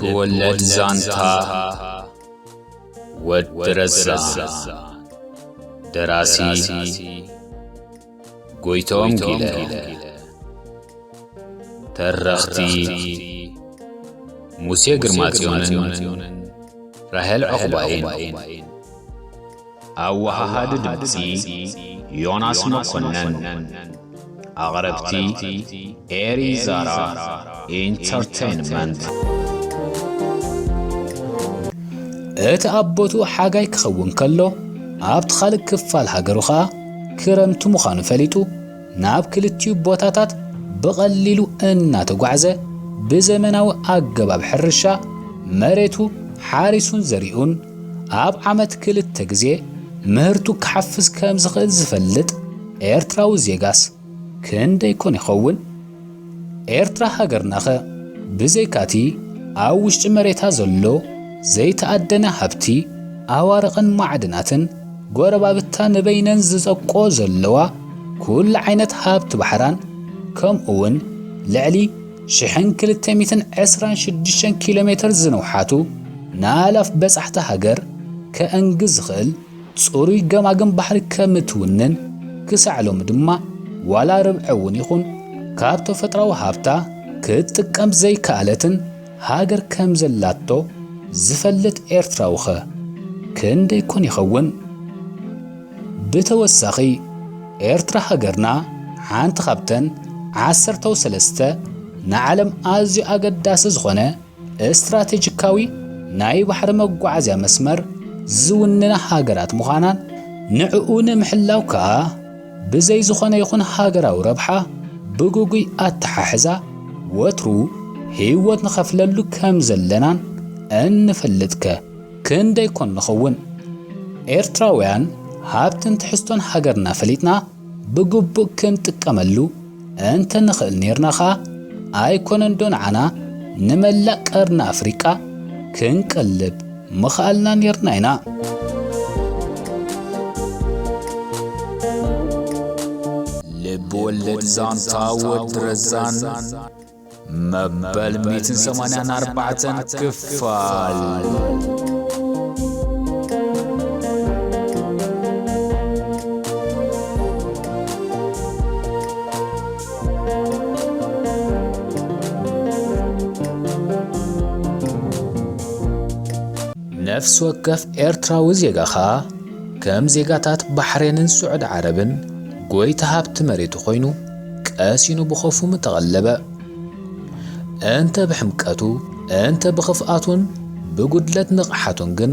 ልብ ወለድ ዛንታ ወዲ ረዛን። ደራሲ ጎይቶም ጊለ። ተረኽቲ ሙሴ ግርማጽዮንን ራሄል ዑቕባይን። ኣወሃሃዲ ድምጺ ዮናስ መኮነን። ኣቕረብቲ ኤሪ ዛራ ኢንተርቴይንመንት። እቲ ኣብ ቦትኡ ሓጋይ ክኸውን ከሎ፣ ኣብቲ ካልእ ክፋል ሃገሩ ኸኣ ክረምቲ ምዃኑ ፈሊጡ፣ ናብ ክልቲኡ ቦታታት ብቐሊሉ እናተጓዕዘ፣ ብዘመናዊ ኣገባብ ሕርሻ መሬቱ ሓሪሱን ዘሪኡን፣ ኣብ ዓመት ክልተ ግዜ ምህርቱ ክሓፍስ ከም ዝኽእል ዝፈልጥ ኤርትራዊ ዜጋስ ክንደይ ኮን ይኸውን? ኤርትራ ሃገርናኸ ብዘይካቲ ኣብ ውሽጢ መሬታ ዘሎ ዘይተኣደነ ሃብቲ ኣዋርቕን ማዕድናትን፣ ጎረባብታ ንበይነን ዝጸብቆ ዘለዋ ኩሉ ዓይነት ሃብቲ ባሕራን፣ ከምኡውን ልዕሊ ሽሕን ክልተ ሚእትን ዕስራን ሽዱሽተን ኪሎ ሜትር ዝንውሓቱ ንኣላፍ በጻሕቲ ሃገር ከእንግዝ ዝኽእል ጽሩይ ገማግም ባሕሪ ከም እትውንን፣ ክሳዕ ሎሚ ድማ ዋላ ርብዒ እውን ይኹን ካብ ተፈጥሮኣዊ ሃብታ ክትጥቀም ዘይከኣለትን ሃገር ከም ዘላቶ ዝፈልጥ ኤርትራዊኸ ክንደይ ኮን ይኸውን? ብተወሳኺ፣ ኤርትራ ሃገርና ሓንቲ ካብተን ዓሰርተው ሰለስተ ንዓለም ኣዝዩ ኣገዳሲ ዝኾነ ስትራቴጂካዊ ናይ ባሕሪ መጓዓዝያ መስመር ዝውንና ሃገራት ምዃናን፣ ንዕኡ ንምሕላው ከኣ ብዘይ ዝኾነ ይኹን ሃገራዊ ረብሓ ብግጉይ ኣተሓሕዛ ወትሩ ህይወት ንኸፍለሉ ከም ዘለናን እንፈልጥከ ክንደይ ኮን ንኸውን? ኤርትራውያን ሃብትን ትሕዝቶን ሃገርና ፈሊጥና ብግቡእ ክንጥቀመሉ እንተ ንኽእል ኔርና ኸኣ፣ ኣይኮነን ዶ ንዓና ንመላእ ቀርኒ ኣፍሪቃ ክንቀልብ ምኽኣልና ኔርና ኢና። ልብ ወለድ ዛንታ ወዲ ረዛን መበል ሚእትን ሰማንያን ኣርባዕተን ክፋል። ነፍሲ ወከፍ ኤርትራዊ ዜጋ ኸኣ ከም ዜጋታት ባሕሬንን ስዑዲ ዓረብን ጎይታ ሃብቲ መሬቱ ኮይኑ ቀሲኑ ብኸፉ ምተቐለበ። እንተ ብሕምቀቱ፣ እንተ ብኽፍኣቱን ብጉድለት ንቕሓቱን ግን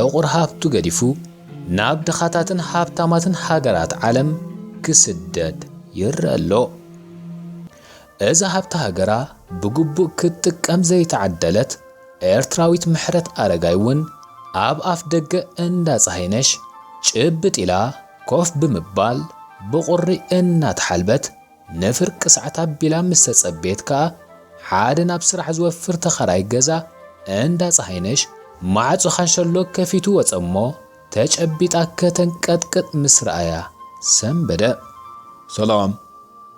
ዕቑር ሃብቱ ገዲፉ ናብ ድኻታትን ሃብታማትን ሃገራት ዓለም ክስደድ ይረአ ኣሎ። እዛ ሃብቲ ሃገራ ብግቡእ ክትጥቀም ዘይተዓደለት ኤርትራዊት ምሕረት ኣረጋይ እውን ኣብ ኣፍ ደገ እንዳ ጸሃይነሽ ጭብጥ ኢላ ኮፍ ብምባል ብቑሪ እናተሓልበት ንፍርቂ ሰዓት ኣቢላ ምስ ተጸበየት ከኣ ሓደ ናብ ስራሕ ዝወፍር ተኸራይ ገዛ እንዳ ጸሃይነሽ ማዕጾ ካንሸሎ ከፊቱ ወጸ እሞ ተጨቢጣ ከተንቀጥቅጥ ምስ ረኣያ ሰንበደ። ሰላም፣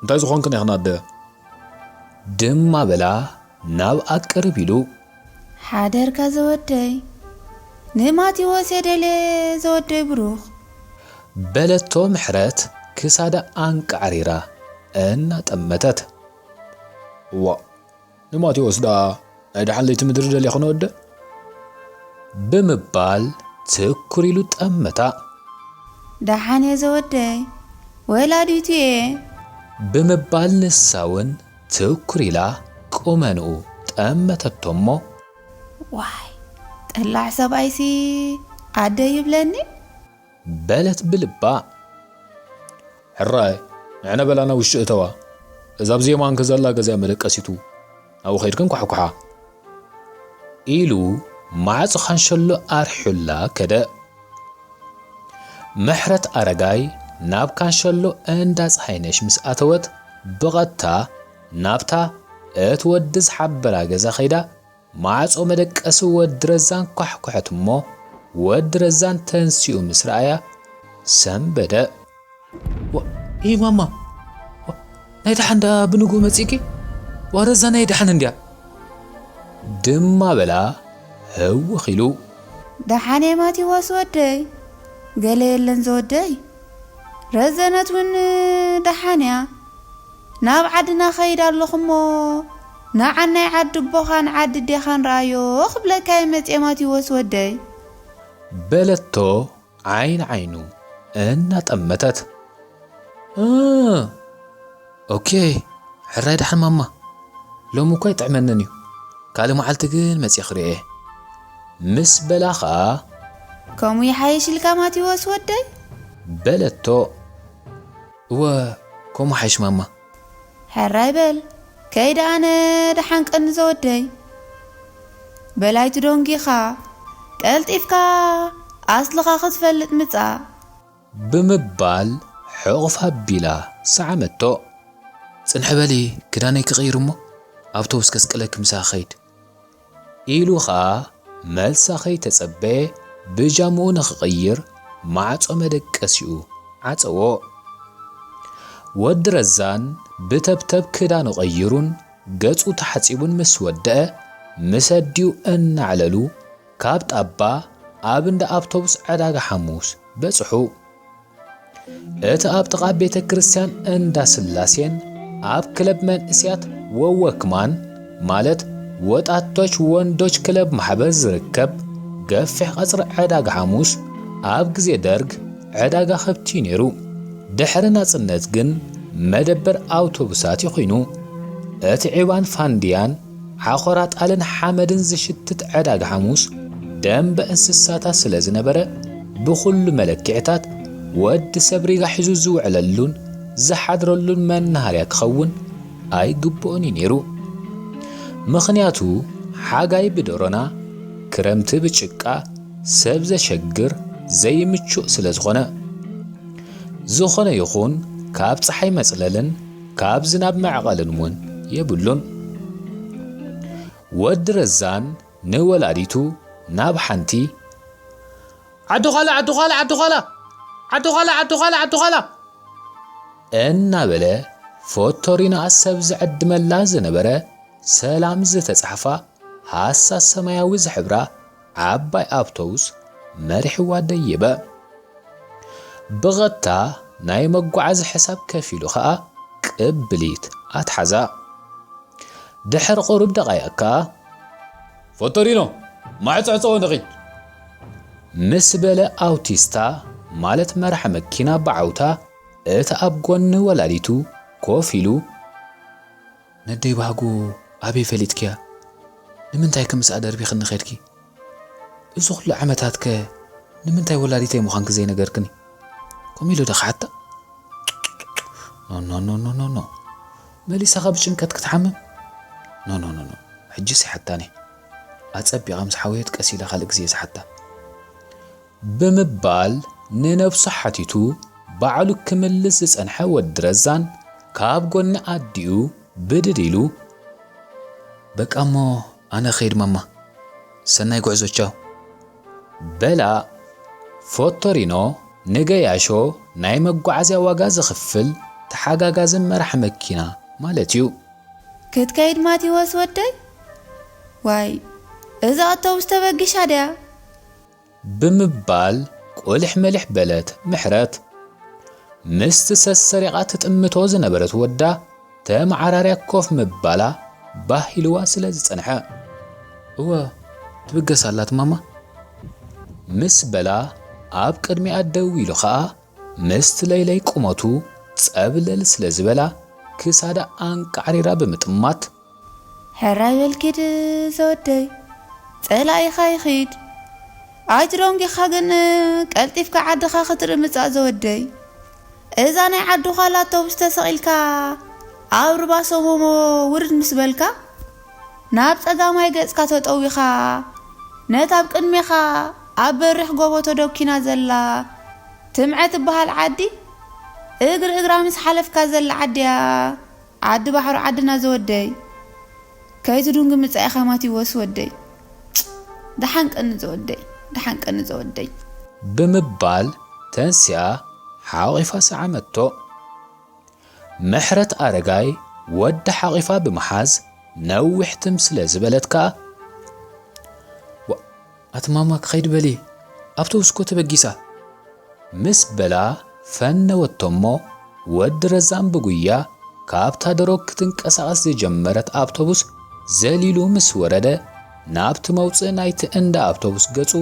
እንታይ ዝኾንክን ኢኽን ኣደ? ድማ በላ ናብኣ ቅርብ ኢሉ። ሓደርካ ዘወደይ፣ ንማቴዎስ የደልየ ዘወደይ ብሩኽ። በለቶ ምሕረት ክሳዳ ኣንቃዕሪራ እናጠመተት። እዋእ፣ ንማቴዎስ ደኣ ናይ ደሓን ለይቲ ምድሪ ደልየ ኾነ ወደ? ብምባል ትኩር ኢሉ ጠመታ። ደሓን እየ ዘወደይ፣ ወላዲቱ እየ። ብምባል ንሳ እውን ትኩር ኢላ ቁመንኡ ጠመተቶ እሞ። ዋይ፣ ጠላዕ ሰብኣይሲ ኣደ ይብለኒ። በለት ብልባ። ሕራይ፣ ንዕነ በላ ናብ ውሽጢ እተዋ። እዛ ኣብ ዜማንኪ ዘላ ገዛ እያ መደቀሲቱ። ናብኡ ከይድክን ኳሕኩሓ። ኢሉ ማዕጾ ካንሸሎ ኣርሒዩላ ከደ። ምሕረት ኣረጋይ ናብ ካንሸሎ እንዳ ጸሃይነሽ ምስ ኣተወት፣ ብቐጥታ ናብታ እቲ ወዲ ዝሓበራ ገዛ ከይዳ፣ ማዕጾ መደቀሲ ወዲ ረዛን ኳሕኩሐት እሞ፣ ወዲ ረዛን ተንሲኡ ምስ ረኣያ ሰንበደ። ዋ፣ ኢ ማማ፣ ዋ፣ ናይ ደሓን ደኣ ብንግኡ መጺእኪ? ዋ፣ ረዛ ናይ ደሓን እንድያ። ድማ በላ ህውኽ ኢሉ። ደሓን እየ ማቴዎስ ወደይ፣ ገለ የለን ዘወደይ። ረዘነት እውን ደሓን እያ። ናብ ዓድና ኸይድ ኣለኹ እሞ፣ ንዓን ናይ ዓዲ ኣቦኻን ዓዲ ኣዴኻን ረኣዮ ክብለካ እየ መጽየ ማቴዎስ ወደይ። በለቶ ዓይኒ ዓይኑ እናጠመተት። እ፣ ኦኬ፣ ሕራይ ደሓን ማማ። ሎሚ እኮ ኣይጥዕመንን እዩ። ካልእ መዓልቲ ግን መጽየ ክርእየ። ምስ በላ ኸኣ ከምኡ ይሓይሽ ኢልካ ማቴዎስ ወደይ? በለቶ። እወ፣ ከምኡ ሓይሽ ማማ። ሕራይ በል፣ ከይደ ኣነ ደሓን ቀኒ ዘወደይ። በል ኣይትደንጉኻ፣ ቀልጢፍካ ኣስልኻ ክትፈልጥ ምጻእ። ብምባል ሕቑፍ ኣቢላ ሰዓመቶ። ጽንሒ በሊ፣ ክዳነይ ክቕይር እሞ ኣውቶቡስ ከስቅለኪ ምሳኺ ኸይድ። ኢሉ ኸኣ መልሳ ከይተጸበየ ብጃምኡ ንኽቕይር ማዕጾ መደቀሲኡ ዓጸዎ። ወዲ ረዛን ብተብተብ ክዳኑ ቀይሩን ገጹ ተሓጺቡን ምስ ወደአ፣ ምስ ኣዲኡ እናዕለሉ ካብ ጣባ ኣብ እንዳ ኣውቶቡስ ዕዳጋ ሓሙስ በጽሑ። እቲ ኣብ ጥቓ ቤተ ክርስቲያን እንዳ ስላሴን ኣብ ክለብ መንእስያት ወወክማን፣ ማለት ወጣቶች ወንዶች ክለብ ማሕበር ዝርከብ ገፊሕ ቀጽሪ ዕዳጋ ሓሙስ፣ ኣብ ግዜ ደርግ ዕዳጋ ከብቲ ነይሩ። ድሕሪ ናጽነት ግን መደበር ኣውቶቡሳት እዩ ኮይኑ። እቲ ዒባን ፋንድያን ዓኾራ ጣልን ሓመድን ዝሽትት ዕዳጋ ሓሙስ ደንበ እንስሳታት ስለ ዝነበረ፣ ብኹሉ መለክዕታት ወዲ ሰብ ሪጋ ሒዙ ዝውዕለሉን ዝሓድረሉን መናሃርያ ክኸውን ኣይግብኦን እዩ ነይሩ። ምኽንያቱ፣ ሓጋይ ብደሮና፣ ክረምቲ ብጭቃ፣ ሰብ ዘሸግር፣ ዘይምቹእ ስለ ዝኾነ። ዝኾነ ይኹን፣ ካብ ጸሓይ መጽለልን ካብ ዝናብ መዕቐልን እውን የብሉን። ወዲ ረዛን ንወላዲቱ ናብ ሓንቲ፣ "ዓዲ-ዃላ፣ ዓዲ-ዃላ፣ ዓዲ-ዃላ፣ ዓዲ-ዃላ፣ ዓዲ-ዃላ፣ ዓዲ-ዃላ" እናበለ፣ ፎቶሪኖኣ ሰብ ዝዕድመላ ዝነበረ ሰላም ዝተጻሕፋ ሃሳስ ሰማያዊ ዝሕብራ ዓባይ ኣውቶቡስ መሪሕዋ ደየበ። ብቐጥታ ናይ መጓዓዚ ሕሳብ ከፊሉ ኸኣ ቅብሊት ኣትሓዛ። ድሕሪ ቁሩብ ደቓይቕ ከኣ፣ "ፎቶሪኖ፣ ማዕጾ ዕጸዎ ንኺድ" ምስ በለ፣ ኣውቲስታ፣ ማለት መራሒ መኪና ብዓውታ፣ እቲ ኣብ ጎኒ ወላዲቱ ኮፍ ኢሉ፣ "ነደይ ባህጉ ኣበይ ፈሊጥክያ? ንምንታይ ከ ምስኣ ደርቢኽኒ ኸድኪ? እዚ ኹሉ ዓመታትከ ንምንታይ ወላዲተይ ምዃንኪ ዘይነገርክኒ?" ከምኡ ኢሉ ዶ ክሓታ? ኖ፣ ኖ፣ ኖ፣ ኖ፣ ኖ፣ ኖ። መሊሳ ካብ ጭንቀት ክትሓምም? ኖ፣ ኖ፣ ኖ፣ ኖ። ሕጂስ ይሓታኒ። ኣጸቢቓ ምስ ሓወየት ቀስ ኢለ ካልእ ግዜ ዝሓታ። ብምባል ንነብሱ ሓቲቱ ባዕሉ ክምልስ ዝጸንሐ ወዲ ረዛን ካብ ጎኒ ኣዲኡ ብድድ ኢሉ፣ "በቃ እሞ ኣነ ኸይድ ማማ፣ ሰናይ ጉዕዞ ቻው" በላ። ፎቶሪኖ ንገያሾ ናይ መጓዓዝያ ዋጋ ዝኽፍል ተሓጋጋዚ መራሕ መኪና ማለት እዩ። "ክትከይድ ማቴዎስ ወደይ? ዋይ፣ እዛ ኣውቶቡስ ተበጊሻ ድያ?" ብምባል ቁልሕ መልሕ በለት ምሕረት። ምስቲ ሰሰሪቓ ትጥምቶ ዝነበረት ወዳ ተመዓራርያ ኮፍ ምባላ ባህ ኢልዋ ስለ ዝጸንሐ። "እወ፣ ትብገስ ኣላት ማማ" ምስ በላ፣ ኣብ ቅድሚኣ ደው ኢሉ ኸኣ ምስቲ ለይለይ ቁመቱ ጸብለል ስለ ዝበላ፣ ክሳዳ ኣንቃዕሪራ ብምጥማት፣ "ሕራይ በል ኪድ ዘወደይ፣ ጸላኢኻ ይኺድ። ኣይትደንጊኻ ግን ቀልጢፍካ ዓድኻ ክትርኢ ምጻእ ዘወደይ። እዛ ናይ ዓዲ ዃላ ኣውቶቡስ ተሰቒልካ ኣብ ሩባ ሰሞሞ ውርድ ምስ በልካ፣ ናብ ጸጋማይ ገጽካ ተጠዊኻ፣ ነታ ኣብ ቅድሜኻ ኣብ በሪኽ ጎቦ ተደኪና ዘላ ትምዐ ትበሃል ዓዲ እግሪ እግራ ምስ ሓለፍካ ዘላ ዓዲ እያ። ዓዲ ባሕሩ ዓድና ዘወደይ፣ ከይትዱንጊ ምጻኢኻ ማቲዎስ ወደይ። ደሓን ቀኒ ዘወደይ፣ ደሓን ቀኒ ዘወደይ" ብምባል ተንሲኣ ሓቒፋ ሰዓመቶ። ምሕረት ኣረጋይ ወዳ ሓቒፋ ብምሓዝ ነዊሕ ትም ስለ ዝበለት ከኣ ኣቲ ማማ ክኸይድ በሊ፣ ኣውቶቡስ እኮ ተበጊሳ። ምስ በላ ፈነወቶ እሞ፣ ወዲ ረዛን ብጉያ ካብታ ደሮ ክትንቀሳቐስ ዝጀመረት ኣውቶቡስ ዘሊሉ ምስ ወረደ፣ ናብቲ መውጽኢ ናይቲ እንዳ ኣውቶቡስ ገጹ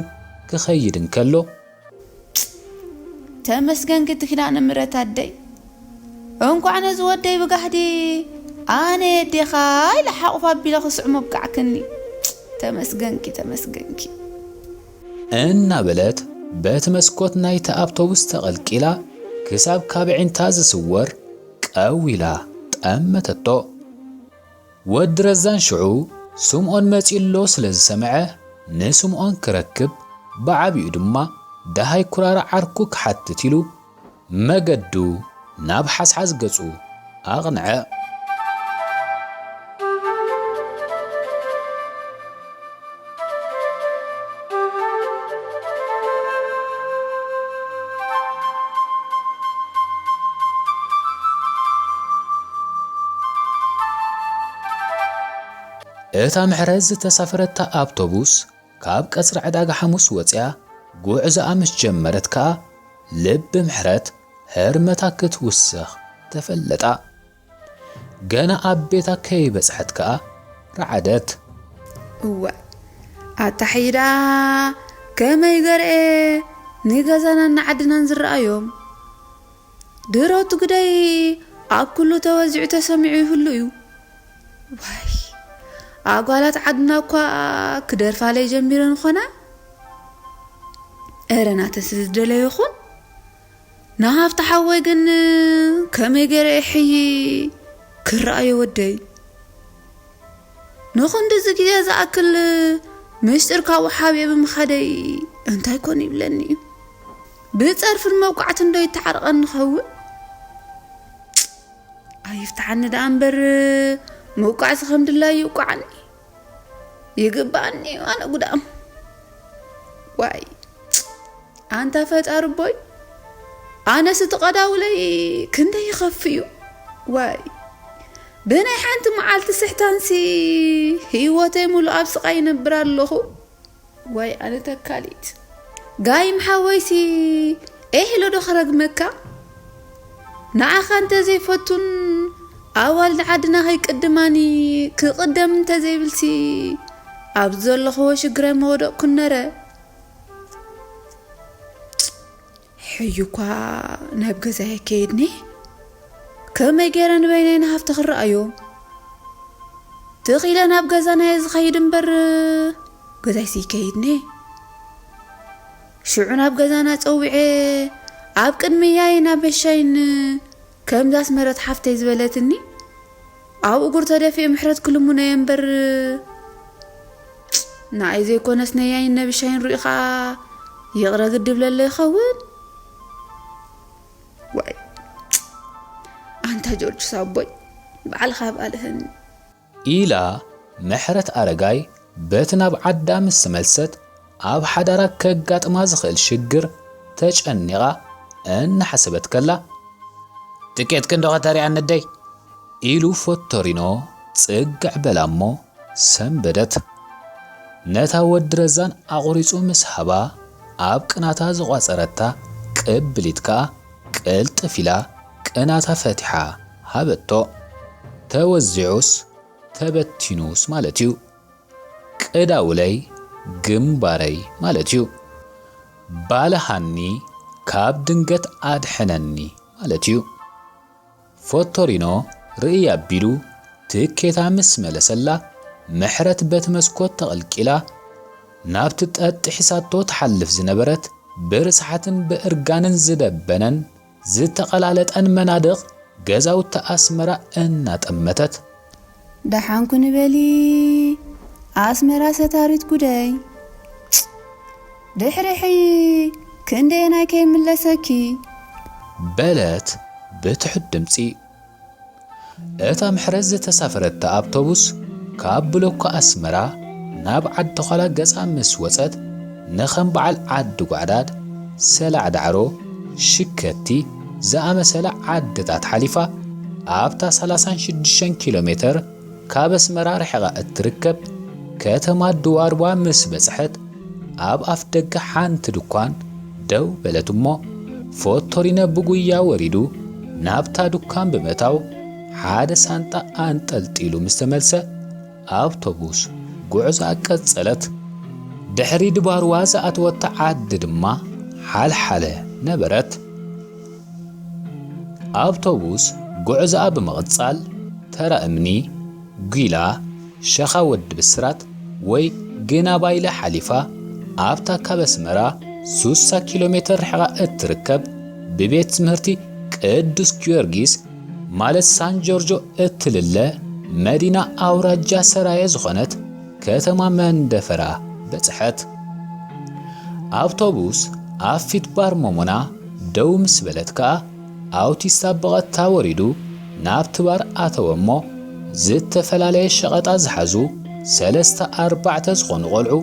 ክኸይድ እንከሎ፣ ተመስገንኪ እቲ ኪዳነ ምሕረት ኣደይ። እንኳዕ ነዚ ወደይ ብጋህዲ ኣነ የዴኻ ኢለ ሓቑፍ ኣቢለ ክስዕሞ ኣብቃዕክኒ። ተመስገንኪ፣ ተመስገንኪ። እናበለት በቲ መስኮት ናይቲ ኣውቶቡስ ተቐልቂላ ክሳብ ካብ ኣዒንታ ዝስወር ቀው ኢላ ጠመተቶ። ወዲ ረዛን ሽዑ ስምኦን መጺኡ ኣሎ ስለ ዝሰምዐ፣ ንስምኦን ክረክብ ብዓቢኡ ድማ ደሃይ ኩራራ ዓርኩ ክሓትት ኢሉ መገዱ ናብ ሓስሓስ ገጹ ኣቕንዐ። እታ ምሕረት ዝተሳፈረታ ኣውቶቡስ ካብ ቀጽሪ ዕዳጋ ሓሙስ ወጺኣ ጉዕዞኣ ምስ ጀመረት ከኣ፣ ልቢ ምሕረት ህርመታ ክትውስኽ ተፈለጣ። ገና ኣብ ቤታ ከይበጽሐት ከኣ ረዓደት። እወ፣ ኣታ ሕይዳ ከመይ ገርኤ ንገዛናን ንዓድናን ዝረኣዮም? ድሮ እቲ ግደይ ኣብ ኩሉ ተወዚዑ ተሰሚዑ ይህሉ እዩ። ዋይ፣ ኣጓላት ዓድና እኳ ክደርፋለይ ጀሚረን ኾና። እረ ናተን ዝደለዮ ይኹን። ንሃፍቲ ሓወይ ግን ከመይ ገይረ እየ ሕይ ክረኣዮ ወደይ? ንኽንድዚ ግዜ ዝኣክል ምስጢር ካብኡ ሓቢኤ ብምኻደይ እንታይ ኮን ይብለኒ እዩ? ብጸርፍን መውቃዕትን ዶ ይተዓርቐኒ ይኸውን? ኣይፍትሓኒ ደኣ እምበር፣ ምውቃዕሲ ከም ድላዩ ይውቃዓኒ። ይግባኣኒ እዩ ኣነ ጉዳም። ዋይ፣ ኣንታ ፈጣሪ ቦይ፣ ኣነስ እቲ ቀዳውለይ ክንደይ ይኸፍ እዩ። ዋይ፣ ብናይ ሓንቲ መዓልቲ ስሕታንሲ ህይወተይ ሙሉእ ኣብ ስቓይ ይነብር ኣለኹ። ዋይ ኣነ ተካሊት። ጋይም ሓወይሲ ኤህ ኢሉ ዶ ክረግመካ? ንዓኻ እንተዘይፈቱን ኣዋልድ ዓድና ከይቅድማኒ ክቕደም እንተዘይብልሲ ኣብ ዘለኽዎ ሽግር ኣይምወደቕኩን ነረ። ሕዩ እኳ ናብ ገዛይ ኣይከይድኒ። ከመይ ገይረ ንበይነይ ንሃፍቲ ክረኣዮ? ትኺለ ናብ ገዛና እየ ዝኸይድ እምበር ገዛይሲ ይከይድኒ። ሽዑ ናብ ገዛና ጸዊዐ ኣብ ቅድሚ ያይን ኣበሻይን ከምዛ ኣስመረት ሓፍተይ ዝበለትኒ ኣብ እግሩ ተደፊኡ ምሕረት ክልምኖ እየ እምበር ንዓይ ዘይኮነስ ነያይን ነብሻይን ሪኡ ኸኣ ይቕረ ግዲ ይብለለ ይኸውን። ዋይ ኣንታ ጆርጅስ ኣቦይ ባዕልኻ ኣብኣልህኒ። ኢላ ምሕረት ኣረጋይ በቲ ናብ ዓዳ ምስ ተመልሰት ኣብ ሓዳራ ከጋጥማ ዝኽእል ሽግር ተጨኒቓ እናሓሰበት ከላ፣ "ጥቄት ክንዶ ከተሪኣኒ ኣደይ?" ኢሉ ፎቶሪኖ ጽግዕ በላ እሞ ሰንበደት። ነታ ወዲ ረዛን ኣቑሪጹ ምስ ሃባ ኣብ ቅናታ ዝቋጸረታ ቅብሊት ከኣ ቅልጥፍ ኢላ ቅናታ ፈቲሓ ሃበቶ። ተወዚዑስ ተበቲኑስ ማለት እዩ። ቅዳውለይ ግንባረይ ማለት እዩ። ባልሃኒ ካብ ድንገት ኣድሕነኒ ማለት እዩ። ፎቶሪኖ ርእይ ኣቢሉ ትኬታ ምስ መለሰላ፣ ምሕረት በቲ መስኮት ተቐልቂላ ናብቲ ጠጢሒሳቶ ትሓልፍ ዝነበረት ብርስሓትን ብእርጋንን ዝደበነን ዝተቐላለጠን መናድቕ ገዛውቲ ኣስመራ እናጠመተት፣ "ደሓን ኩኒ በሊ ኣስመራ ሰታሪት ጉደይ፣ ድሕሪ ሕይ ክንደየናይ ከይምለሰኪ?" በለት ብትሑት ድምጺ። እታ ምሕረት ዝተሳፈረታ ኣውቶቡስ ካብ ብሎኮ ኣስመራ ናብ ዓዲ ዃላ ገጻ ምስ ወጸት፣ ንኸም በዓል ዓዲ ጓዕዳድ፣ ሰላዕ ዳዕሮ፣ ሽከቲ ዝኣመሰላ ዓድታት ሓሊፋ፣ ኣብታ ሰላሳን ሽዱሽተን ኪሎ ሜተር ካብ ኣስመራ ርሒቓ እትርከብ ከተማ ድዋርዋ ምስ በጽሐት፣ ኣብ ኣፍ ደገ ሓንቲ ድኳን ደው በለት እሞ፣ ፎቶሪኖ ብጉያ ወሪዱ ናብታ ድኳን ብምእታው ሓደ ሳንጣ ኣንጠልጢሉ ምስ ተመልሰ፣ ኣውቶቡስ ጉዕዞኣ ቀጸለት። ድሕሪ ድባርዋ ዝኣተወታ ዓዲ ድማ ሓልሓለ ነበረት። ኣውቶቡስ ጉዕዞኣ ብምቕጻል፣ ተራ እምኒ፣ ጒላ፣ ሸኻ ወዲ ብስራት ወይ ግናባይለ ሓሊፋ፣ ኣብታ ካብ ኣስመራ ሱሳ ኪሎ ሜተር ርሒቓ እትርከብ፣ ብቤት ትምህርቲ ቅዱስ ጊዮርጊስ ማለት ሳን ጆርጆ እትልለ መዲና ኣውራጃ ሰራየ ዝኾነት ከተማ መንደፈራ በጽሐት። ኣውቶቡስ ኣብ ፊት ባር ሞሞና ደው ምስ በለት ከኣ፣ ኣውቲስታ ብቐጥታ ወሪዱ ናብቲ ባር ኣተወ እሞ፣ ዝተፈላለየ ሸቐጣ ዝሓዙ ሰለስተ ኣርባዕተ ዝኾኑ ቆልዑ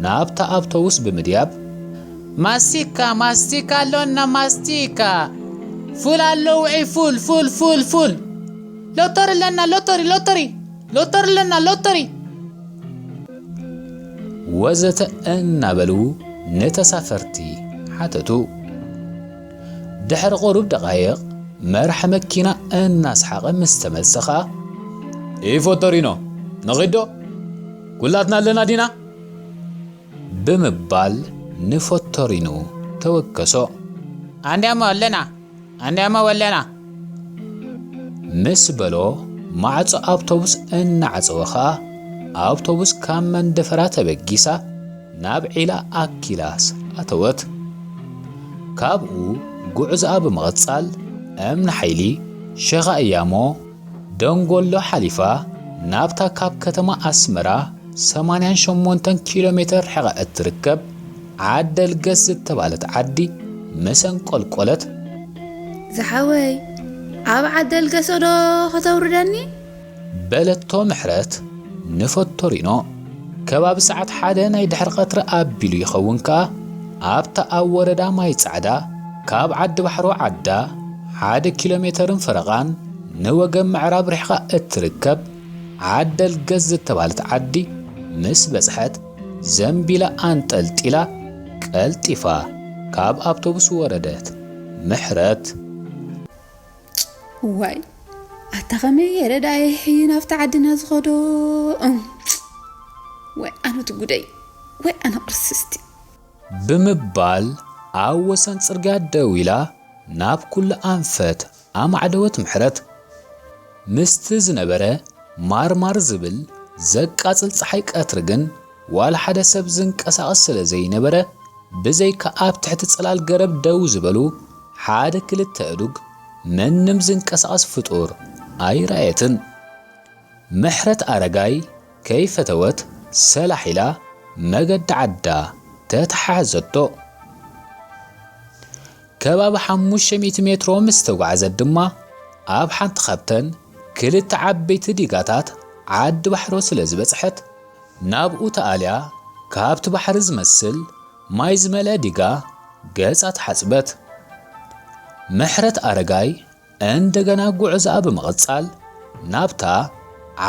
ናብታ ኣውቶቡስ ብምድያብ፣ ማስቲካ፣ ማስቲካ ኣሎና፣ ማስቲካ! ፉል ኣሎ ውዒ፣ ፉል፣ ፉል፣ ፉል፣ ፉል! ሎተሪ ኣለና፣ ሎተሪ፣ ሎተሪ! ሎተሪ ኣለና፣ ሎተሪ! ወዘተ እናበሉ ንተሳፈርቲ ሓተቱ። ድሕሪ ቁሩብ ደቓይቕ መራሒ መኪና እናስሓቐ ምስ ተመልሰ ኸኣ፣ "ኢፎቶሪኖ፣ ንኺዶ? ኩላትና ኣለና ዲና?" ብምባል ንፎቶሪኖ ተወከሶ። "ኣንድያሞ ኣለና፣ ኣንድያሞ ኣለና!" ምስ በሎ፣ ማዕጾ ኣውቶቡስ እናዓጸወ ኸኣ፣ ኣውቶቡስ ካብ መንደፈራ ተበጊሳ ናብ ዒላ ኣኪላስ ኣተወት። ካብኡ ጉዕዞኣ ብምቕጻል፣ እምኒ ሓይሊ፣ ሸኻ እያሞ፣ ደንጎሎ ሓሊፋ፣ ናብታ ካብ ከተማ ኣስመራ ሰማንያን ሸሞንተን ኪሎ ሜተር ርሒቓ እትርከብ ዓደልገስ ዝተባህለት ዓዲ ምስ ኣንቆልቆለት፣ "ዝሓወይ፣ ኣብ ዓደልገሰ ዶ ከተውርደኒ?" በለቶ ምሕረት ንፎቶሪኖ። ከባቢ ሰዓት ሓደ ናይ ድሕሪ ቀትሪ ኣቢሉ ይኸውን ከኣ፣ ኣብታ ኣብ ወረዳ ማይ ጻዕዳ፣ ካብ ዓዲ ባሕሮ ዓዳ ሓደ ኪሎ ሜተርን ፈረቓን ንወገን ምዕራብ ርሒቓ እትርከብ ዓደልገስ ዝተባህለት ዓዲ ምስ በጽሐት፣ ዘንቢላ ኣንጠልጢላ ቀልጢፋ ካብ ኣውቶቡስ ወረደት። ምሕረት። "ዋይ፣ ኣታ ኸመይ የረዳየ ሕዩ ናብቲ ዓድና ዝኸዶ? እም፣ ወይ ኣነቱ ጉደይ፣ ወይ ኣነ ቅርስስቲ!" ብምባል ኣብ ወሰን ጽርግያ ደው ኢላ ናብ ኩሉ ኣንፈት ኣማዕደወት ምሕረት። ምስቲ ዝነበረ ማርማር ዝብል ዘቃጽል ጸሓይ ቀትሪ ግን ዋላ ሓደ ሰብ ዝንቀሳቐስ ስለ ዘይነበረ፣ ብዘይካ ኣብ ትሕቲ ጽላል ገረብ ደው ዝበሉ ሓደ ክልተ ኣእዱግ፣ ምንም ዝንቀሳቐስ ፍጡር ኣይረኣየትን። ምሕረት ኣረጋይ ከይፈተወት ሰላሕ ኢላ መገዲ ዓዳ ተተሓሕዘቶ። ከባቢ ሓሙሽተ ሚእቲ ሜትሮ ምስ ተጓዕዘት ድማ፣ ኣብ ሓንቲ ካብተን ክልተ ዓበይቲ ዲጋታት ዓዲ ባሕሮ ስለ ዝበጽሐት፣ ናብኡ ተኣልያ ካብቲ ባሕሪ ዝመስል ማይ ዝመልአ ዲጋ ገጻ ተሓጽበት። ምሕረት ኣረጋይ እንደገና ጉዕዞኣ ብምቕጻል፣ ናብታ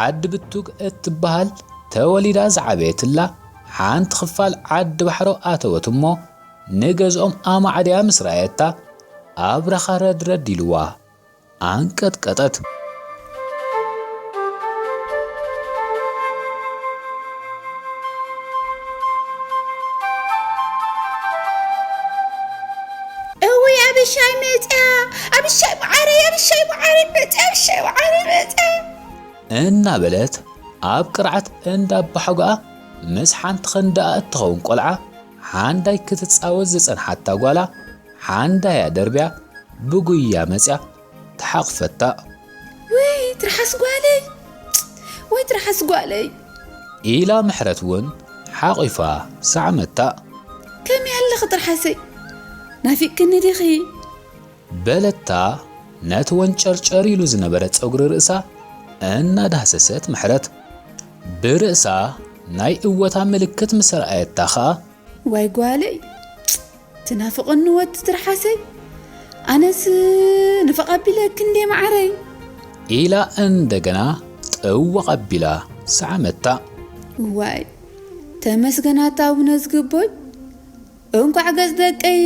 ዓዲ ብቱግ እትበሃል ተወሊዳ ዝዓበየትላ ሓንቲ ክፋል ዓዲ ባሕሮ ኣተወት እሞ፣ ንገዝኦም ኣማዕድያ ምስ ረኣየታ፣ ኣብራኻ ረድረድ ኢልዋ ኣንቀጥቀጠት። እውይ፣ ኣብሻይ መጽያ፣ ኣብሻይ መዓረይ፣ ኣብሻይ መዓረይ መጽያ፣ ኣብሻይ መዓረይ መጽያ። እናበለት ኣብ ቅርዓት እንዳባሕጓኣ ምስ ሓንቲ ክንዳኣ እትኸውን ቆልዓ ሓንዳይ ክትጻወት ዝጸንሓታ ጓላ ሓንዳያ ደርብያ ብጉያ መጽያ ተሓቕፈታ። ወይ ትርሓስ ጓለይ፣ ወይ ትርሓስ ጓለይ። ኢላ ምሕረት እውን ሓቒፋ ሰዓመታ። ከመይ ኣለኺ ትርሓሰይ? ናፊቅክኒ ዲኺ? በለታ ነቲ ወንጨርጨር ኢሉ ዝነበረ ጸጉሪ ርእሳ እናዳህሰሰት ምሕረት። ብርእሳ ናይ እወታ ምልክት ምስ ረኣየታ ኸኣ፣ ዋይ ጓለይ፣ ትናፍቕኒ ወዲ ትርሓሰይ፣ ኣነስ ንፍቕ ኣቢለኪ እንዴ መዓረይ። ኢላ እንደገና ጥውቕ ኣቢላ ሰዓመታ። ዋይ፣ ተመስገን ኣታ ኣቡነ ዝግቦይ፣ እንኳዕ ገጽ ደቀይ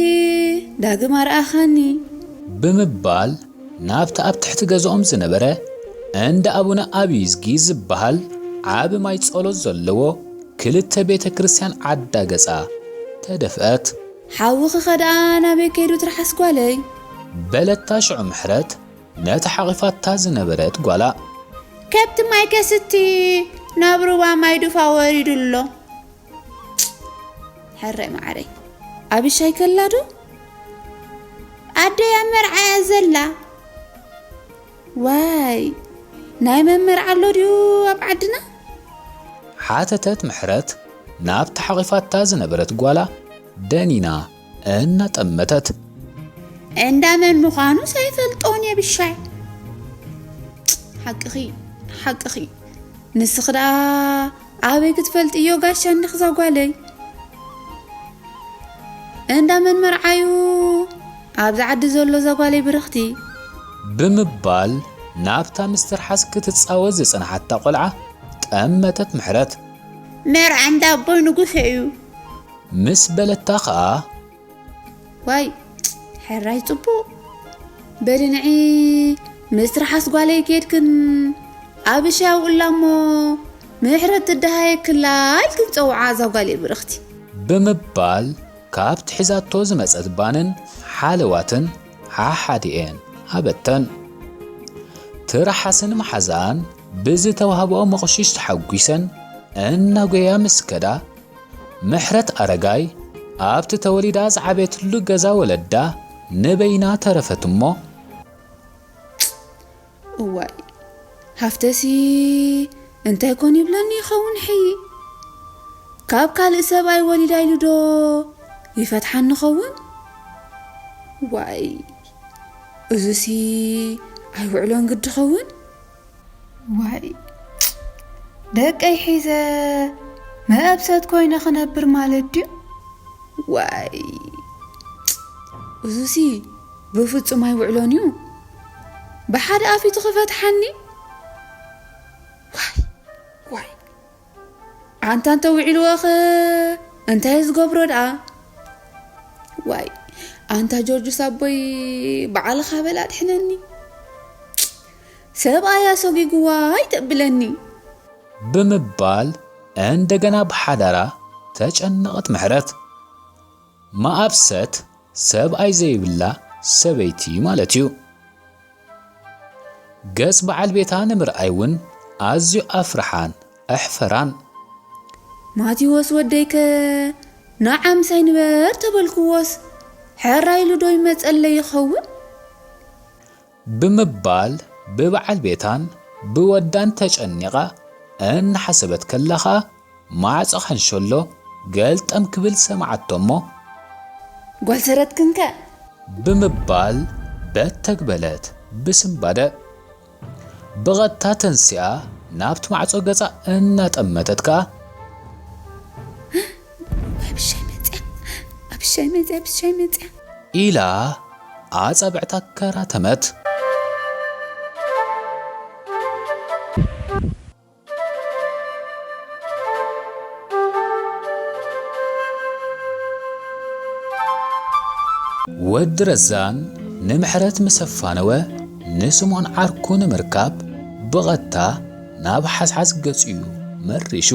ዳግም ኣርኣኻኒ። ብምባል ናብቲ ኣብ ትሕቲ ገዛኦም ዝነበረ እንዳ ኣቡነ ኣብይዝጊ ዝበሃል ዓቢ ማይ ጸሎት ዘለዎ ክልተ ቤተ ክርስቲያን ዓዳ ገጻ ተደፍአት። ሓውኺ ኸ ደኣ ናበይ ከይዱ ትርሓስ ጓለይ? በለታ ሽዑ ምሕረት ነታ ሓቒፋታ ዝነበረት ጓላ። ከብቲ ማይ ከስቲ ናብ ሩባ ማይ ዱፋ ወሪዱ ኣሎ። ሕራይ መዓረይ፣ ኣብሻይ ከላ ዶ? ኣደይ ኣብ መርዓ እያ ዘላ። ዋይ፣ ናይ መን መርዓ ኣሎ ድዩ ኣብ ዓድና? ሓተተት ምሕረት ናብታ ሓቒፋታ ዝነበረት ጓላ ደኒና እናጠመተት። እንዳ መን ምዃኑስ ኣይፈልጦን እየ ብሻይ። ሓቅኺ፣ ሓቅኺ። ንስኺ ደኣ ኣበይ ክትፈልጥዮ ጋሻ እንዲኺ እዛ ጓለይ? እንዳ መን መርዓዩ ኣብዚ ዓዲ ዘሎ እዛ ጓለይ ብርኽቲ? ብምባል ናብታ ምስ ትርሓስ ክትጻወት ዝጸንሓታ ቆልዓ ጠመተት ምሕረት። መርዓ እንዳ ኣቦይ ንጉሰ እዩ። ምስ በለታ ኸኣ። ዋይ፣ ሕራይ ጽቡቕ። በሊ ንዒ ምስ ትርሓስ ጓለይ ኬድክን ኣብሻ ውላ እሞ ምሕረት ትደሃየክላ ኢልክን ጸውዓ እዛ ጓለይ ብርኽቲ። ብምባል ካብቲ ሒዛቶ ዝመጸት ባንን ሓለዋትን ሓሓዲኤን ሃበተን። ትርሓስን መሓዛኣን ብዝተዋህበኦ መቑሽሽ ተሓጒሰን እናጎያ ምስ ከዳ፣ ምሕረት ኣረጋይ ኣብቲ ተወሊዳ ዝዓበየትሉ ገዛ ወለዳ ንበይና ተረፈት እሞ። እዋይ፣ ሃፍተሲ እንታይ ኮን ይብለኒ ይኸውን ሕይ? ካብ ካልእ ሰብኣይ ወሊዳ ኢሉ ዶ ይፈትሓኒ ኸውን? ዋይ፣ እዙሲ ኣይውዕሎን ግዲ ኸውን? ዋይ፣ ደቀይ ሒዘ መእብሰት ኮይነ ክነብር ማለት ድዩ? ዋይ፣ እዙሲ ብፍጹም ኣይውዕሎን እዩ። ብሓደ ኣፊቱ ክፈትሓኒ? ዋይ፣ ዋይ። ኣንታ እንተ ውዒልዎ ኸ እንታይ ዝገብሮ ደኣ? ዋይ፣ ኣንታ ጆርጅስ ኣቦይ፣ በዓልኻ በል ኣድሕነኒ። ሰብኣይ ኣሰጒግዋ ኣይተብለኒ። ብምባል እንደገና ብሓዳራ ተጨነቐት ምሕረት። መኣብሰት ሰብኣይ ዘይብላ ሰበይቲ ማለት እዩ። ገጽ በዓል ቤታ ንምርኣይ እውን ኣዝዩ ኣፍርሓን ኣሕፈራን። ማቴዎስ ወደይከ ንዓ ምሳይ ንበር ተበልክዎስ፣ ሕራይ ኢሉ ዶ ይመጸለይ ይኸውን? ብምባል ብበዓል ቤታን ብወዳን ተጨኒቓ እናሓሰበት ከላ ኸኣ፣ ማዕጾ ካንሸሎ ገልጠም ክብል ሰማዓቶ እሞ፣ ጓል ሰረትክንከ? ብምባል በተግ በለት ብስንባደ። ብቐጥታ ተንሲኣ ናብቲ ማዕጾ ገጻ እናጠመተት ከኣ፣ ኣብሻይ መጽያ፣ ኣብሻይ መጽያ፣ ኣብሻይ መጽያ። ኢላ ኣጻብዕታ ከራተመት። ወዲ ረዛን ንምሕረት ምስ ኣፋነወ፣ ንስምኦን ዓርኩ ንምርካብ ብቐጥታ ናብ ሓዝሓዝ ገጹ እዩ መሪሹ።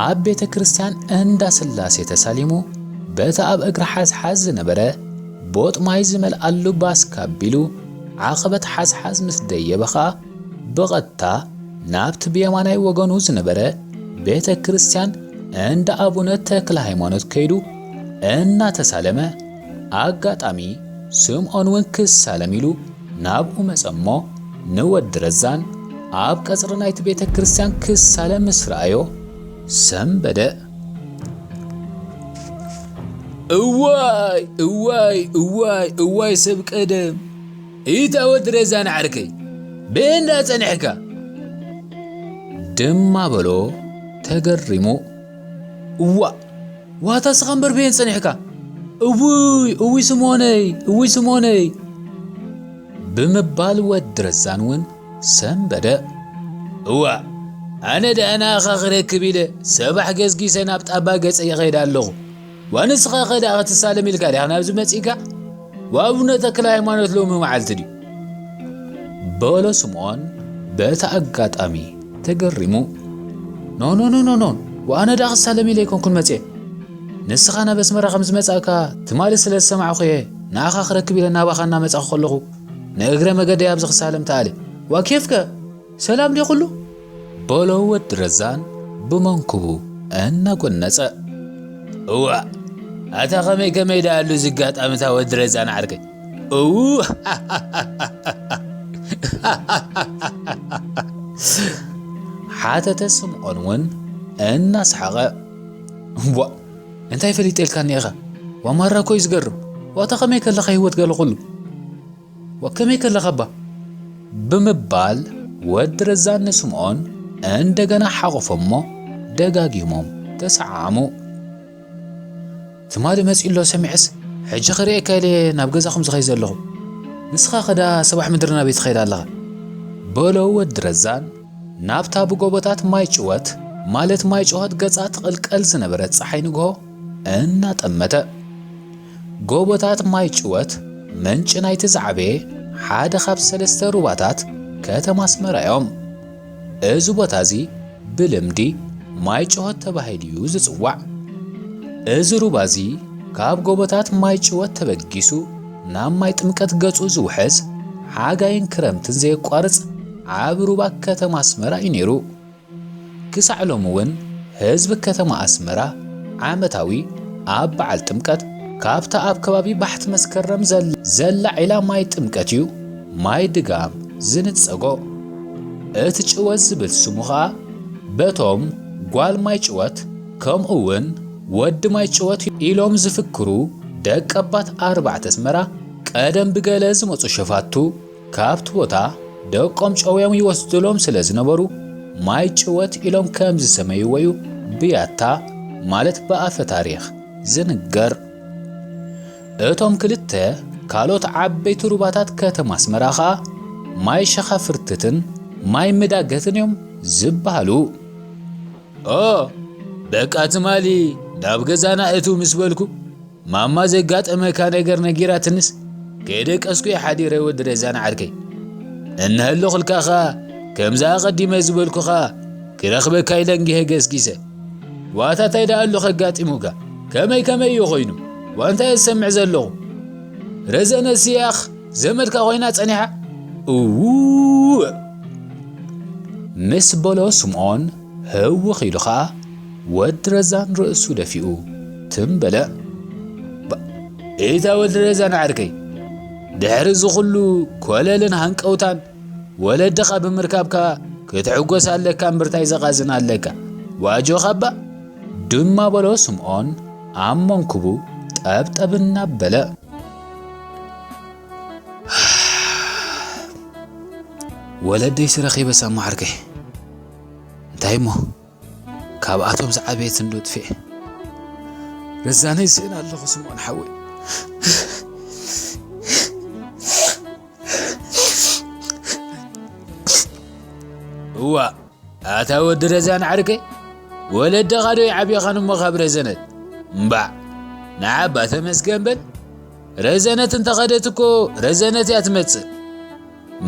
ኣብ ቤተ ክርስቲያን እንዳ ስላሴ ተሳሊሙ፣ በቲ ኣብ እግሪ ሓዝሓዝ ዝነበረ ቦጥ ማይ ዝመልኣሉ ባስካ ኣቢሉ ዓቐበት ሓዝሓዝ ምስ ደየበ ኸኣ፣ ብቐጥታ ናብቲ ብየማናይ ወገኑ ዝነበረ ቤተ ክርስቲያን እንዳ ኣቡነ ተክለ ሃይማኖት ከይዱ እናተሳለመ፣ ኣጋጣሚ ስምዖን እውን ክሳለም ኢሉ ናብኡ መጸ እሞ፣ ንወዲ ረዛን ኣብ ቀጽሪ ናይቲ ቤተ ክርስቲያን ክሳለም ምስ ረኣዮ ሰንበደ። እዋይ፣ እዋይ፣ እዋይ፣ እዋይ ሰብ ቀደም! ኢታ ወዲ ረዛን ዓርከይ፣ ብእንዳ ጸኒሕካ? ድማ በሎ ተገሪሙ። እዋእ! ዋታ ስኻ እምበር ብየን ጸኒሕካ? እውይ፣ እውይ ስምኦነይ፣ እውይ ስምኦነይ! ብምባል ወዲ ረዛን እውን ሰንበደ። እዋእ! ኣነ ደኣ ንኣኻ ክረክብ ኢለ ሰባሕ ገስጊሰ ናብ ጣባ ገጸ ይኸይድ ኣለኹ። ዋንስኻ ኸ ደኣ ክትሳለም ኢልካ ዲኻ ናብዚ መጺእካ? ወኣቡነ ተክለ ሃይማኖት ሎሚ መዓልቲ ድዩ? በሎ ስምዖን በቲ ኣጋጣሚ ተገሪሙ። ኖ ኖ ኖ ኖ ኖ፣ ወኣነ ደኣ ክሳለም ኢለ ኣይኮንኩን መጽየ። ንስኻ ናብ ኣስመራ ከም ዝመጻእካ ትማሊ ስለ ዝሰማዕኹ እየ ንኣኻ ክረክብ ኢለ ናባኻ እናመጻኹ ከለኹ ንእግረ መገደይ ኣብዚ ክሳለም ተኣለ። ዋ ኬፍከ ሰላም ድዩ ኩሉ? በሎ ወዲ ረዛን ብመንኩቡ እናጎነጸ። እዋ ኣታ ከመይ ከመይ ደኣሉ ዝጋጣምታ ወዲ ረዛን ዓርከይ? እው ሓተተ ስምዖን እውን እናሰሓቐ። እዋ እንታይ ፈሊጠ ኢልካኒ ኢኻ? ዋማራ እኮ እዩ ዝገርም። ዋታ ከመይ ከለኻ ህይወት ገለ ኩሉ ወከመይ ከለኻ እባ? ብምባል ወዲ ረዛን ንስምዖን እንደገና ሓቖፎ እሞ ደጋጊሞም ተሰዓዓሙ። ትማሊ መጺኡ ኣሎ ሰሚዐስ፣ ሕጂ ክርእየካ ኢለ ናብ ገዛኹም ዝኸይ ዘለኹ። ንስኻ ኸዳ ሰባሕ ምድሪ ናበይ ትኸይድ ኣለኻ? በሎ ወዲ ረዛን ናብታ ብጎቦታት ማይ ጭወት ማለት ማይ ጭወት ገጻ ትቕልቀል ዝነበረት ጸሓይ ንግሆ እናጠመተ። ጎቦታት ማይ ጭወት ምንጪ ናይቲ ዝዓበየ ሓደ ካብ ሰለስተ ሩባታት ከተማ ኣስመራ እዮም። እዚ ቦታ እዚ ብልምዲ ማይ ጭወት ተባሂሉ እዩ ዝጽዋዕ። እዚ ሩባ እዚ ካብ ጎቦታት ማይ ጭወት ተበጊሱ ናብ ማይ ጥምቀት ገጹ ዝውሕዝ ሓጋይን ክረምትን ዘየቋርጽ ዓቢ ሩባ ከተማ ኣስመራ እዩ ነይሩ። ክሳዕ ሎሚ እውን ህዝቢ ከተማ ኣስመራ ዓመታዊ ኣብ በዓል ጥምቀት ካብታ ኣብ ከባቢ ባሕቲ መስከረም ዘል- ዘላ ዒላ ማይ ጥምቀት እዩ ማይ ድጋም ዝንጸጎ። እቲ ጭወት ዝብል ስሙ ኸኣ በቶም ጓል ማይ ጭወት ከምኡ እውን ወዲ ማይ ጭወት ኢሎም ዝፍክሩ ደቀባት ኣርባዕተ ኣስመራ ቀደም ብገለ ዝመጹ ሸፋቱ ካብቲ ቦታ ደቆም ጨውዮም ይወስድሎም ስለ ዝነበሩ ማይ ጭወት ኢሎም ከም ዝሰመይዎ እዩ ብያታ ማለት ብኣፈ ታሪኽ ዝንገር። እቶም ክልተ ካልኦት ዓበይቲ ሩባታት ከተማ ኣስመራ ኸኣ ማይ ሸኻፍርትትን ማይ ምዳገትን እዮም ዝበሃሉ። ኦ በቃ ትማሊ ናብ ገዛና እትው ምስ በልኩ ማማ ዘጋጠመካ ነገር ነጊራትንስ ከይደቀስኩ እየ ሓዲረ ወዲ ረዛን ዓርከይ። እንሀለኹልካ ኸኣ ከምዛ ኣቐዲመ ዝበልኩኻ ክረኽበካ ኢለ እንግሄ ገስጊሰ። ዋታ እንታይ ደኣ ኣሎ ከጋጢሙካ? ከመይ ከመይ እዩ ኾይኑ? ዋንታይ እየ ዝሰምዕ ዘለኹ? ረዘነ ስያኽ ዘመድካ ኮይና ጸኒሓ? እውእ! ምስ በሎ ስምዖን ህውኽ ኢሉ ኸኣ ወዲ ረዛን ርእሱ ደፊኡ ትም በለ። ባ- ኢታ ወዲ ረዛን ዓርከይ፣ ድሕሪ እዚ ኹሉ ኮለልን ሃንቀውታን ወለድኻ ብምርካብካ ክትሕጎስ ኣለካ እምብርታይ ዘቓዝን ኣለካ። ዋጆኻ እባ። ድማ በሎ ስምዖን ኣብ መንኩቡ ጠብጠብ እናበለ። ወለደይ ስረኺበ ሳማ ዓርከይ። እንታይ እሞ ካብኣቶም ዝዓበየት እንዶ ጥፍኤ። ረዛነይ ስእን ኣለኹ ስምዖን ሓወይ። እዋ ኣታ ወዲ ረዛን ዓርከይ፣ ወለድኻ ዶ ይዓብኻን እሞ ካብ ረዘነት? እምባዕ ንዓባ ተመስገን በል። ረዘነት እንተኸደት እኮ ረዘነት እያ ትመጽእ።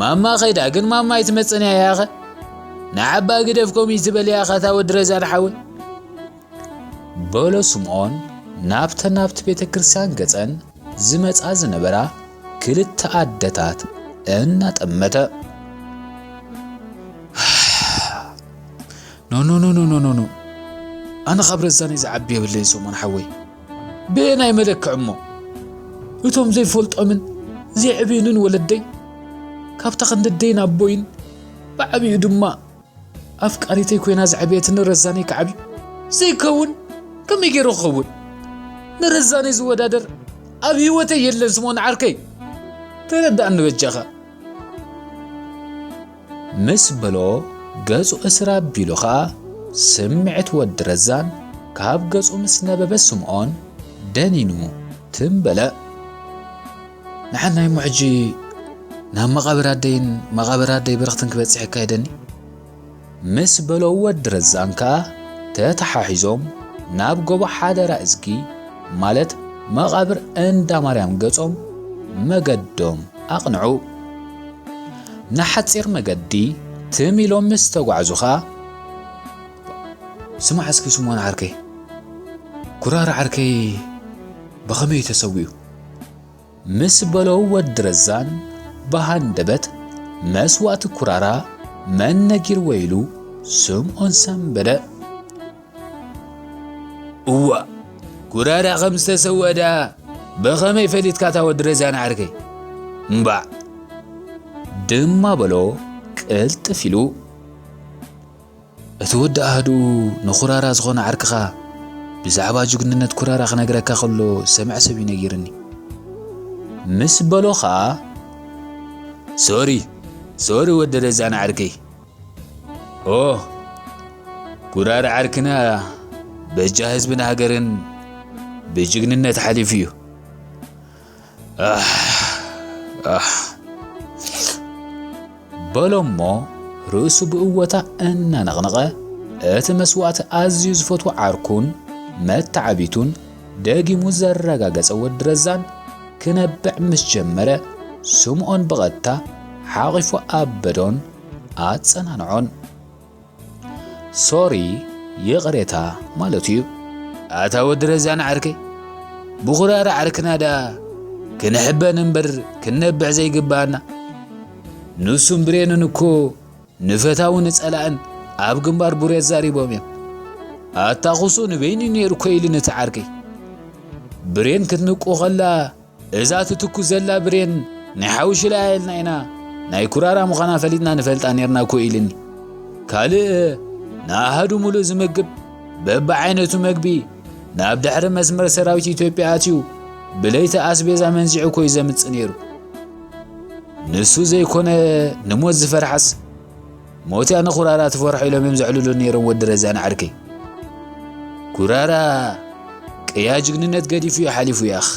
ማማ ኸይዳ ግን ማማ ኣይትመጽእን እያ ያኸ። ንዓባ ግደፍ ኮሚት ዝበል ያኸ ኣታ ወዲ ረዛን ሓወይ። በሎ ስምዖን ናብተን ናብቲ ቤተ ክርስቲያን ገጸን ዝመጻ ዝነበራ ክልተ ኣደታት እናጠመተ። ኖ ኖ ኖ ኖ ኖ ኖ ኖ ኣነ ካብ ረዛነይ ዝዓቢ የብለይን ሶሞን ሓወይ። ብየናይ መለክዕ እሞ እቶም ዘይፈልጦምን ዘይዕብዩንን ወለደይ ካብታ ክንዲ ኣደይን ኣቦይን ብዓቢኡ ድማ ኣፍቃሪተይ ኮይና ዝዓበየትኒ ረዛነይ ክዓብዩ ዘይከውን ከመይ ገይሩ ክኸውን? ንረዛነይ ዝወዳደር ኣብ ህይወተይ የለን ስምኦን ዓርከይ። ተረዳእኒ በጃኻ። ምስ በሎ ገጹ እስር ኣቢሉ ኸኣ ስምዒት ወዲ ረዛን ካብ ገጹ ምስ ነበበ ስምኦን ደኒኑ ትም በለ። ንሓናይ እሞ ሕጂ ናብ መቓብር ኣደይን መቓብር ኣደይ ብርኽትን ክበጽሕ የካይደኒ። ምስ በሎ ወዲ ረዛን ከኣ ተተሓሒዞም ናብ ጎቦ ሓደራ እዝጊ ማለት መቓብር እንዳ ማርያም ገጾም መገዶም ኣቕንዑ። ንሓጺር መገዲ ትም ኢሎም ምስ ተጓዕዙ ኸኣ፣ "ስማዕ እስኪ ስምኦን ዓርከይ፣ ኩራራ ዓርከይ ብኸመይ እዩ ተሰዊኡ?" ምስ በሎ ወዲ ረዛን ብሃንደበት፣ መስዋእቲ ኩራራ መን ነጊርዎ ኢሉ ስምኦን ሰንበደ። "እዋእ፣ ኩራራ ከም ዝተሰወኣ ደኣ ብኸመይ ፈሊጥካ እታ ወዲ ረዛን ዓርከይ? እምባዕ!" ድማ በሎ ቅልጥፍ ኢሉ። "እቲ ወዲ ኣህዱ ንኩራራ ዝኾነ ዓርክኻ ብዛዕባ ጅግንነት ኩራራ ክነግረካ ከሎ ዝሰምዐ ሰብ እዩ ነጊርኒ" ምስ በሎ ኸኣ፣ "ሶሪ፣ ሶሪ ወዲ ረዛን ዓርከይ። ኦ፣ ኩራራ ዓርክና በጃ ህዝብን ሃገርን ብጅግንነት ሓሊፉ እዩ። ኣሕ፣ ኣሕ" በሎ እሞ ርእሱ ብእወታ እናነቕነቐ፣ እቲ መስዋእቲ ኣዝዩ ዝፈትዎ ዓርኩን መተዓቢቱን ደጊሙ ዘረጋገጸ ወዲ ረዛን ክነብዕ ምስ ጀመረ፣ ስምኦን ብቐጥታ ሓቒፉ ኣበዶን ኣጸናንዖን። ሶሪ፣ ይቕሬታ ማለቱ እዩ። ኣታ ወዲ ረዛን ዓርከይ፣ ብኹራራ ዓርክና ደኣ ክንሕበን እምበር ክንነብዕ ዘይግብኣና። ንሱን ብሬንን እኮ ንፈታዊ ንጸላእን ኣብ ግንባር ቡሬ ዛሪቦም እዮም። ኣታ ኩሱ ንበይኑ ነይሩ እኮ ኢሉኒ እቲ ዓርከይ። ብሬን ክትንቁ ከላ፣ እዛ ትትኩስ ዘላ ብሬን ናይ ሓዊ ሽላ ኢልና ኢና ናይ ኩራራ ምዃና ፈሊጥና ንፈልጣ ኔርና እኮ ኢልኒ። ካልእ ንኣሃዱ ሙሉእ ዝምግብ በብዓይነቱ መግቢ ናብ ድሕሪ መስመር ሰራዊት ኢትዮጵያ ኣትዩ ብለይቲ ኣስቤዛ መንዚዑ እኮ እዩ ዘምጽእ ኔሩ። ንሱ ዘይኮነ ንሞት ዝፈርሓስ ሞት እያ ንኩራራ ትፈርሖ ኢሎም እዮም ዘዕልሉ ኔሮም ወዲ ረዛን ዓርከይ። ኩራራ ቅያ ጅግንነት ገዲፉ እዩ ሓሊፉ ያኽ።